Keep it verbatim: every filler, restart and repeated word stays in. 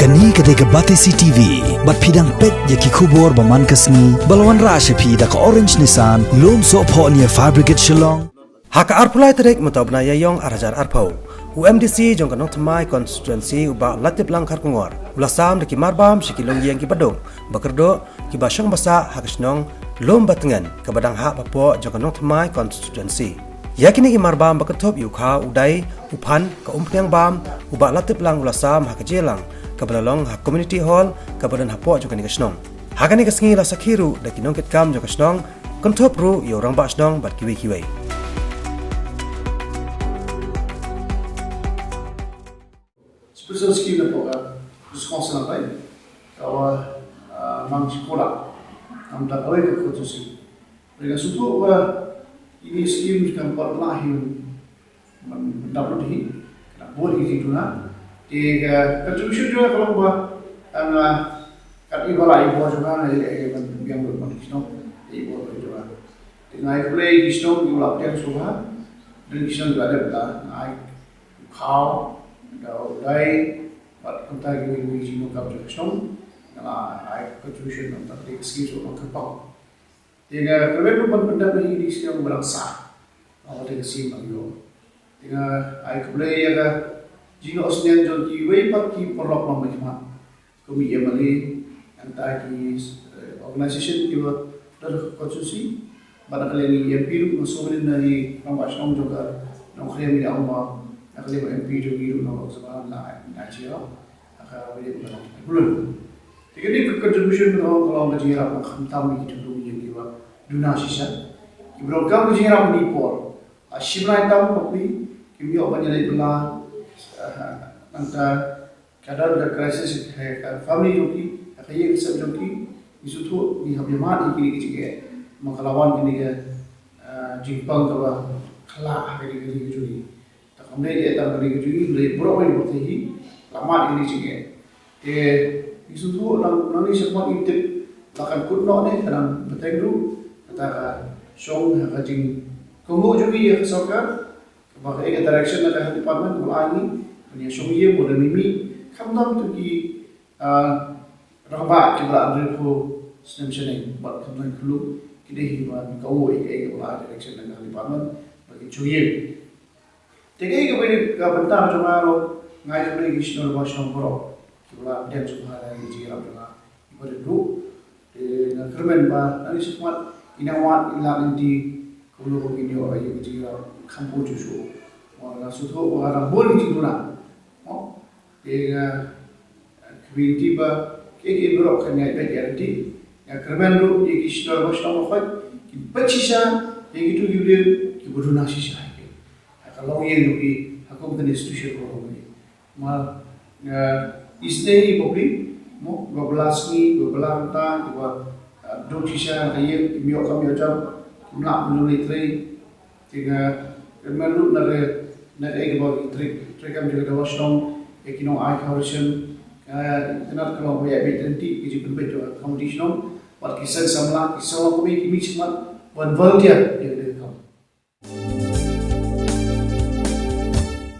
Kane ka dei ka Batesi T V, bad phi dang peit ïa ki khubor ba man ka sngi, ba la wanrah sha phi da ka Orange Nissan, Lumsohphoh near Fire Brigade Shillong. Ha ka arphew lai tarik mynta u bnai Ïaïong ar hajar arphew, u M D C jong ka Nongthymmai constituency u Bah Latiplang Kharkongor u la sam da ki marbam sha ki longïing kiba duk ba kyrduh kiba shong ba sah ha ka shnong Lum Batngen kaba dang hap hapoh jong ka Nongthymmai constituency. Ïa kine ki marbam ba kynthup ïa u khaw, u dai, u phan, ka umphniang bam, u Bah Latiplang u la sam ha ka jingïalang kaba la long ha community hall kaba don hapoh jong kane ka shnong. Ha kane ka sngi la sakhi ruh da ki nongkitkam jong ka shnong, kynthup ruh ïa u rangbah shnong bad kiwei kiwei. Special scheme na poka, response na pai, kawa, ah, mang sikula, am ta kawai ka kutu si. Mereka sutu wa ini scheme kan pat lah hin, man, man dapat di, kena buat di situ na. Di ka contribution juga kalau ba, ang, ah, kat ibala ibo juga na, eh, eh, ban biang ban ban kisno, ibo ban juga. Di ngai play kisno, ibo lap yang suha, dan kisno juga ada bela, ngai khaw, da u dai, bad kumta ki wei wei jingmut kaba jong ka shnong, nga la ai contribution namar ba ka ski so ba kyrpang. Te nga kyrmen ruh ban pyndep ïa kine ki shnong ba dang sah, ba ka ski ba ïoh. Te nga ai khublei ïa ka jingnoh shnong jong kiwei pat ki paralok lem bad ki mat. Kum i M L A, nangta ki, eh, organisation kiba don ha ka constituency, bad na ka liang i M P ruh, nga sngewbha na i rangbah shnong jong ka Nongkrem i da ong ba na ka liang M P jong i ruh, na Lok Sabha, na, na jia, na ka liang ka Nongkrem. Te kane ka contribution ka long, ka long ka jingïarap ba khamtam ïa ki thadung ïa kiba duna shisha. Kiba donkam ka jingïarap ha kane ka por. A shim lai tam bapli, kim ïoh ban ïaleit bylla, eh, nangta Ka don ka crisis ha ka family jong ki, ha ka ïing ka sem jong ki, ngi sngewthuh ngi hap ïa mad ïa kine ki jingeh. Ma ka la wan kine ki, ah, jingpang kaba khlaiñ ha kine ki jingeh jong ngi. Te kam dei ïa tang kine ki jingeh, hynrei baroh kine ki bynta hi la mad ïa kine ki jingeh. Te ngi sngewthuh nang, nangne shakhmat ngi tip la kan kut noh ne ka dang bteng ruh, kata ka shong ha ka jingkohnguh jong ngi ïa ka sorkar. Ba kaei ka direction na ka health department ba la ai ngi ban ïa shong ïing ba don mih mih, khamtam tu ki, ah, rangbah kiba la hynriewphew snem shaneng bad khamtam ki lum ki dei hi ba ka u ïa kaei ka ba la ai direction na ka health department ba kin shong ïing. Te kaei kaba ka bynta jong nga ruh, nga ai khublei ïa ki shnong ba shong baroh kiba la pdiang sngewbha ïa ka jingïarap jong nga. Ba dei ruh, te nga kyrmen ba nangne shakhmat ngin ïa wad, ngin lad lynti kumno ba ngin ïoh ïa ka jingïarap kham bun shuh shuh. Ba nga sngewthuh ba ka dang bun ki jingduna. Mo? Te nga kyrmen lynti ba kiei kiei baroh kan ïa beit ïa lynti. Nga kyrmen ruh ïa ki shnong ba shnong ba khoit, ki beit shisha ïa kito ki briew kiba duna shisha ïa ki. Ha ka longïing jong ki, ha kum ka institution ba long ki. Ma, eh, isynei ïa ki bapli, mo, ba bylla sngi, ba bylla kynta, ba, eh, duk shisha ha ka ïing, kim ïoh kam ïoh jam, kim lah ban leit trei. Te nga kyrmen ruh na ka, na kaei kaba ki trei, treikam jong ka Dewan Shnong, ïa ki nongai khaw ration, eh, itynnad ka long ba ïa beit lynti, ki jingpynbeit jong ka committee shnong, bad ki seng samla, ki samla kmie, ki mih shakhmat, ban volunteer, ïa ka